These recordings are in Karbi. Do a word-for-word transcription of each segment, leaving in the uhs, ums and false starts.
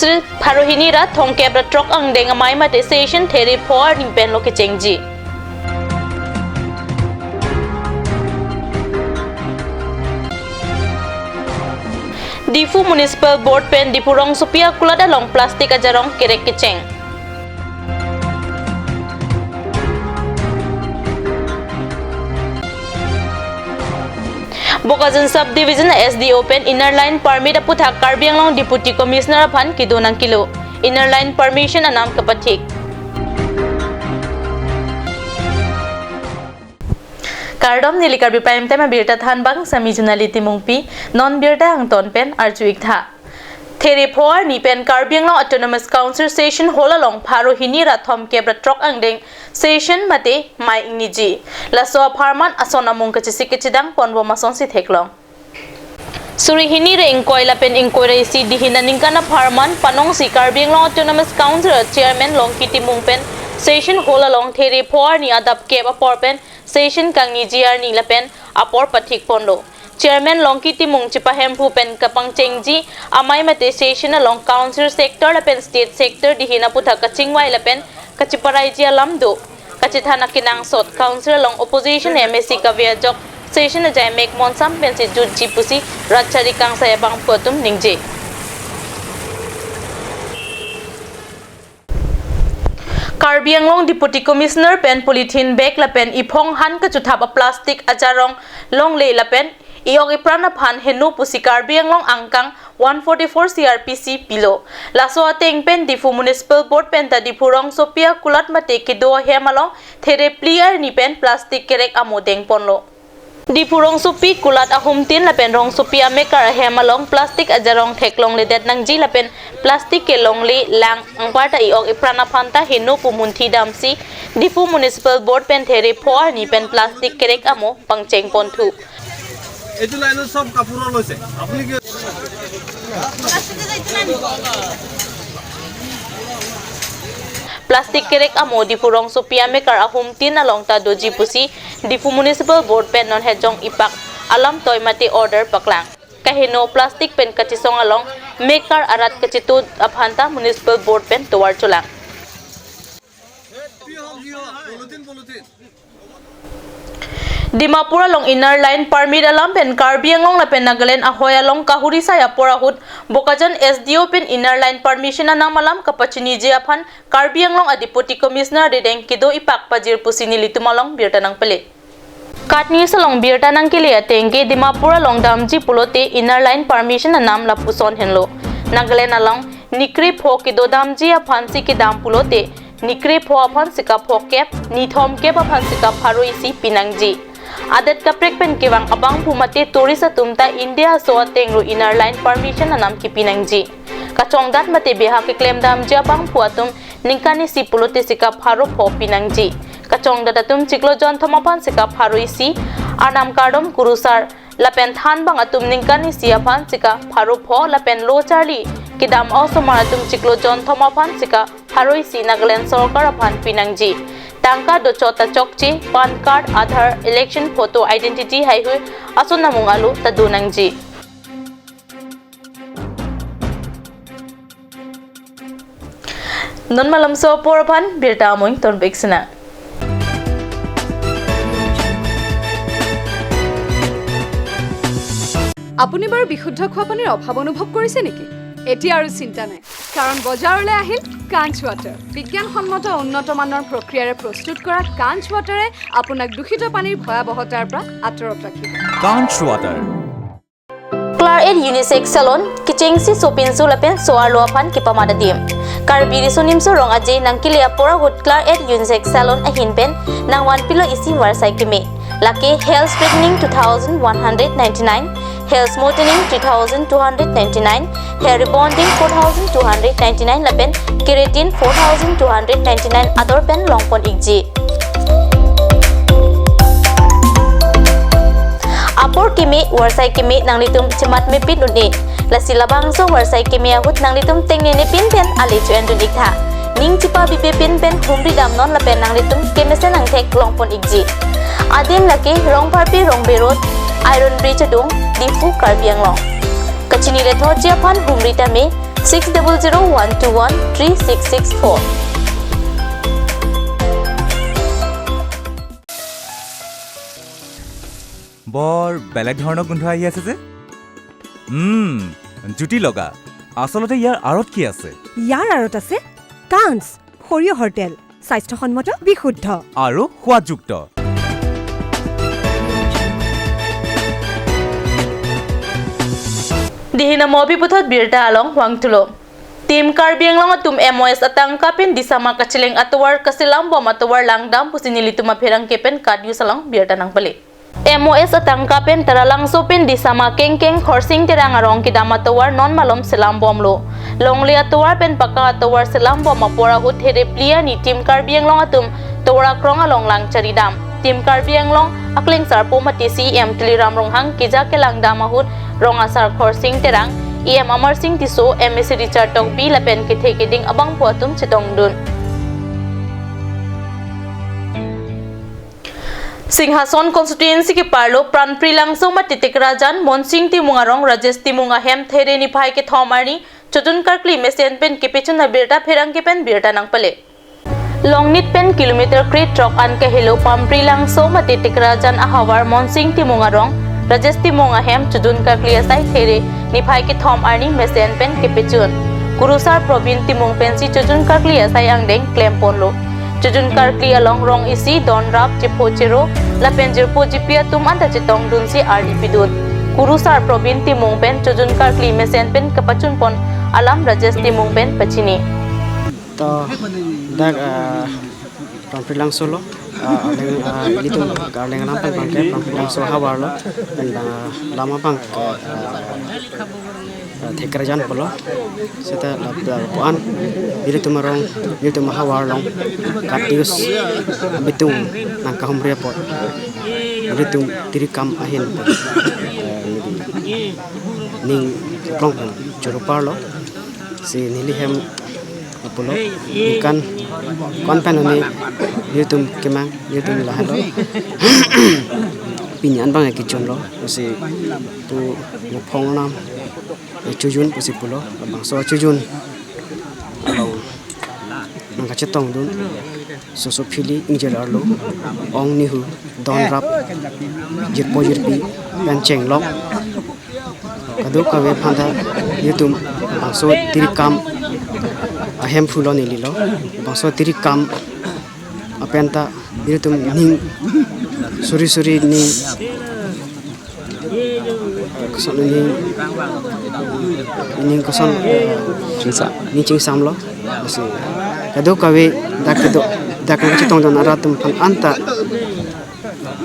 Council pharo hini ra thomkep ra throk angdeng amei mate session there pho arni pen lo kechengji. Diphu Municipal Board pen Diphu rongsopi akulat along plastic ajarong kerek kecheng. Bokajan Sub Division S D O pen Inner Line Permit aputhak Karbi Anglong Deputy Commissioner aphan kedo nangkelo. Inner Line Permission anam kapathik. Kardom, neli Karbi Prime Time abirta than bang sami Junali Timungpi, non birta angton pen arju-ik tha. There pho arni pen Karbi Anglong Autonomous Council Session Hall along pharo hini ra thomkep ra throk angdeng session mate mei ingniji. Laso apharman ason amung kachesik kachedang ponbom asonsi theklong. Suri hini ra ingkoi lapen ingkoi ra isi dihin aningkan apharman panongsi Karbi Anglong Autonomous Council Chairman Longki Timung pen Session Hall along there pho arni adap kep apor pen session kangniji arni lapen apor pathik ponlo. Chairman Longki Timung chepahemphu pen kapangchengji amei mate session along council sector lapen state sector dihin aputhak kachingvai lapen kacheparaiji alam do. Kachethan akenangsot council along opposition M A C kave ajok session ajai mek monsam pensi jutji pusi rat chari kangsai abangphu atum ningje. Karbi Anglong Deputy Commissioner pen polythene bag lapen iphong han kachuthap a plastic ajarong longle lapen i-ok ipran aphan heno pusi Karbi Anglong angkang one forty-four C R P C pilo. Laso ateng pen Diphu Municipal Board pen ta Diphu rongsopi akulat mate kedo ahem along there phli arni pen plastic kerek amo dengponlo. Diphu rongsopi kulat ahumtin lapen rongsopi amekar ahem along plastic ajarong theklongledet nangji lapen plastic kelongle lang anparta i-ok ipran aphan ta heno pu munthi damsi Diphu Municipal Board pen there pho arni pen plastic kerek amo pangchengponthu. এইটো লাইনত চব কাপোৰৰ লৈছে। আপুনি কি Plastic kerek amo Diphu rongsopi amekar ahumtin along ta doji pusi Diphu Municipal Board pen non hejong ipak alam toi mate order paklang. Kaheno plastic pen kachesong along mekar arat kachetu aphan ta Municipal Board pen tovar cholang. কি হ'ল, কি হ'ল? Polythene, polythene. Dimapur along Inner Line Permit alam pen Karbi Anglong lapen Nagaland ahoi along kahuri sai apor ahut Bokajan S D O pen Inner Line Permission anam alam kapachiniji aphan Karbi Anglong a Deputy Commissioner arideng kedo ipak pajir pusi nelitum along birta nangpele. KAT News along birta nangkele ateng ke Dimapur along damji pulote Inner Line Permission anam lapuson henlo. Nagaland along nikre pho kedo damji aphansi kedam pulote nikre pho aphan sika phokep, nithomkep aphan sika pharo isi pinangji. Adet kaprek pen kevang abangphu mate tourist atum ta India aso ateng ru Inner Line Permission anam kepinangji. Kachongdat mate beha keklem damji abangphu atum ningkan isi pulote sika pharo pho pinangji. Kachongdat atum chiklo jonthom aphan sika pharo isi, arnam kardom kurusar, lapen thanbang atum ningkan isi aphan sika pharo pho lapen lo charli kedam osomar atum chiklo jonthom aphan sika pharo isi Nagaland sorkar aphan pinangji. Tangka dochot ta chokche, PAN card, Aadhaar, election photo, identity haihui ason amung alu ta do nangji. Non malomso apor aphan birta amoi tonpik sina. আপুনি বাৰু বিশুদ্ধ খোৱা পানীৰ অভাৱ অনুভৱ কৰিছে নেকি? এতিয়া আৰু চিন্তা নাই, কাৰণ বজাৰলৈ আহিল কাঞ্চ ৱাটাৰ। বিজ্ঞানসন্মত উন্নত মানৰ প্ৰক্ৰিয়াৰে প্ৰস্তুত কৰা কাঞ্চ ৱাটাৰে আপোনাক দূষিত পানীৰ ভয়াৱহতাৰ পৰা আঁতৰত ৰাখিব। কাঞ্চ water. Claret Unisex Salon, kechengsi sopinso lapen so-arlo aphan kepamat adim. Karbi Riso Nimso Rong Aje nangkele apor ahut Claret Unisex Salon ahin pen nangvanpilo isi varsai keme. Lake hair straightening two thousand one hundred ninety-nine, hair smoothening three thousand two hundred ninety-nine, hair rebonding four thousand two hundred ninety-nine lapen keratin four thousand two hundred ninety-nine ador pen longpon ikji. Apor keme, varsai keme nanglitum chematmepin un-e. Lasi labangso varsai keme ahut nanglitum tengnenepin pen ale cho-endun iktha. Ning chepabibe pin pen humri damnon lapen nanglitum kemesen angthek longpon ikji. Adim lake Rongpharpi Rongbe Road, Iron Bridge adung, Diphu, Karbi Anglong. Kachini lethoji aphan humri tame, Six double zero one two one three six six four. বৰ বেলেগ ধৰণৰ গোন্ধ আহি আছে যে। উম, জুতি লগা। আচলতে ইয়াৰ আঁৰত কি আছে? ইয়াৰ আঁৰত আছে কাঞ্চ, সৰিয়হৰ তেল, স্বাস্থ্যসন্মত, বিশুদ্ধ। আৰু সোৱাদযুক্ত। Dihina mopi puthot birta along vangthulo. Team Karbi Anglong atum M O S atangka pen Disama kacheleng atovar kaselam bom atovar langdam pusi nelitum apherangke pen kat news along birta nangpale. M O S atangka pen Taralangso pen Disama kengkeng Khorsing Terang arong kedam atovar non malom selam bomlo. Longle atovar pen paka atovar selam bom apor ahut here plia ni Team Karbi Anglong atum tovar akrong along lang charidam. Team Karbi Anglong aklengsarpo mate C E M Tuliram Ronghang keja kelangdam ahut rong asar Khorsing Terang, E M Amarsing Tisso, M A C Richard Tokbi lapen kethe keding abangphu atum chetongdun. Singhason constituency keparlo Pranpri Langso mate Tikrajan, Monsing Timung arong Rajesh Timung ahem There niphai kethom arni chojun karkli mesen pen kepechun abirta pherangke pen birta nangpale. Longnit pen kilometer kre throk an kahelo Pranpri Langso mate Tikrajan ahavar Monsing Timung arong Rajesh Timung ahem chojun karkli asai There niphai kethom arni mesen pen kepechun. Kurusar Probin Timung pensi chojun karkli asai angdeng klemponlo. Chojun karkli along rong isi, donrap, chepho chero lapen jirpo jipi atum anta chetongdunsi arni pidun. Kurusar Probin Timung pen chojun karkli mesen pen kapachunpon alam Rajesh Timung pen pachini. To dak, ah, Pranpri Langso lo, ah, aleng, ah, ilitum Karleng alam pen abangke Pranpri Langso havar lo, pen, ah, lama abangke, ah, ah, Thekrajan pulo, seta la, la, puan, ilitum arong, ilitum havar along kat news bitung nangkahumri apot, ilitum tirikam ahin, eh, ning plong pen choro parlo, si neli hem pulo, ikan kon pen ani ilitum kemang, ilitum lahenlo. Pini an abang kechunlo, si pu Vophong nam chojun pusi pulo, labangso chojun along nangkachetongdun, soso phili, ingjir arlo, ong nihu, donrap, jirpo jirpi, pen chenglok, kadokave aphanta ilitum labangso tirikam ahemphu lo neli lo, labangso tirikam aphanta ilitum ning suri suri ning koson ning, ning koson, eh, Chingsa. Ning chingsam lo. Lasi kadokave dak kedo, dak kachetongdun arat atum aphan anta,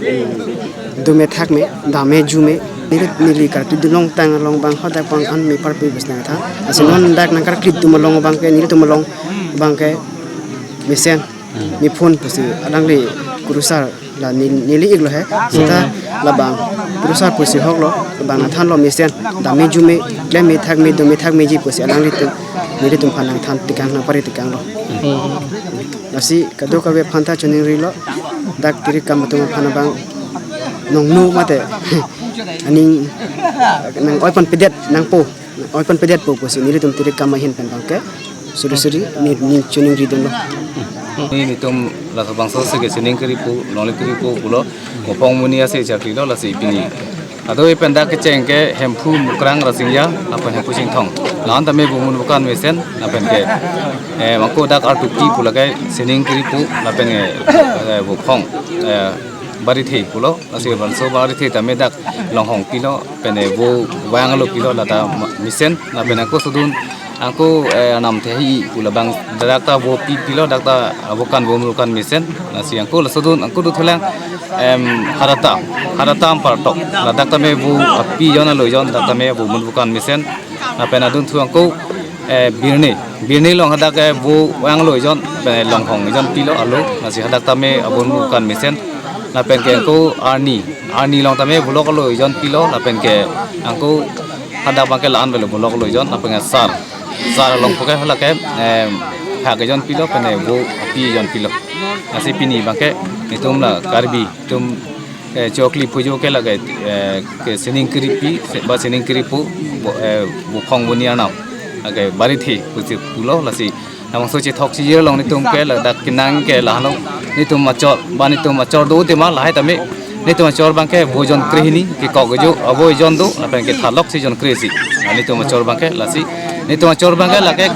hmm, dome thakme, dame jume, neli, neli kartu dulong tang along abang hadak abang an me parpui bes nangthan. Lasi non dak nangkarkli atum along abangke, nelitum along abangke mesen, me phone pusi alangli kurusar la ne-, neli iklo he, seta labang kurusar pusi hoklo, labang nangthanlo mesen, dame jume, klemme thakme, dome thakmeji pusi alanglitum, nelitum aphan nangthan tekang, nangpare tekanglo. Lasi kadokave aphanta choningrilo, dak tirikam atum aphan abang nongnu mate aning nang-oiponpedet nangpo, nang-oiponpedetpo pusi nelitum tirikam ahin pen abangke suri suri ne, ne choningridunlo. Ne nelitum labangso si ke sining keripo, longle keripo pulo, Vophong amonit ase chakri lo, lasi pini. Ado e pen dak kecheng ke Hemphu Mukrang Rasinja, lapen Hemphu Singthong. La-an tame Vomun Vokan mesen, lapen ke, eh, mangko dak artuki pu lake sining keripo, lapen ke, eh, Vophong, eh, Barithe pulo, lasi labangso Barithe tame dak longhong pilo, pen, eh, vo vang lo pilo, lata ma-, mesen, lapen ako sodun, ako, eh, anam thehi pu labang dak ta vo pi pilo, dak ta avokan, Vomun Vokan mesen, lasi ako lasodun, ako dothulang, em, Harata, Harata Ampartok, ladak tame vo api jon alo jon, dak tame Vomun Vokan mesen, lapen adunthu ako, eh, Birni, Birni along hadak, eh, vo vang lo jon, eh, longhong jon pilo alo, lasi hadak tame Vomun Vokan mesen, lapen ke ako Arni, Arni along tame volok lo jon pilo, lapen ke ako hadak abangke la-an avelo volok lo jon, lapen ke Sar, Sar along puke halake, eh, phak jon pilo, pen, eh, vo api jon pilo. Lasi pini abangke itum la Karbi atum, eh, chokli pujo ke lake, eh, ke sining keripi, se-, ba sining keripo, vo, eh, Vophong amonit arnam. Lake bari the pusi pulo, lasi labangso chethok chijir along netum ke ladak kenang ke lahelo, netum achor ba netum achor do tema lahai tame, netum achor abang ke vojon krehini kekok kejo avo ejon do lapen kethalok si jon krehini. Ah, netum achor abang ke lasi, netum achor abang ke lake,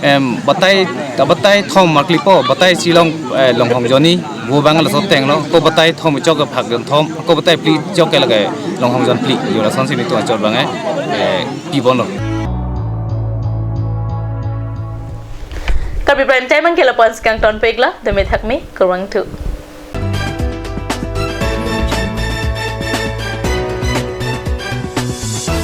em, batai, batai thom marklipo, batai chilong, eh, longhong jonni, vo abang laso tenglo, ko batai thom chok ke phak jon thom, ko batai phli chok ke lake longhong jon phli, jo lasonsi netum achor abang, eh, eh, pibonlo. Karbi Prime Time abang ke lapu-an si kangtonpiklo, demi thakmi, kurvangthu.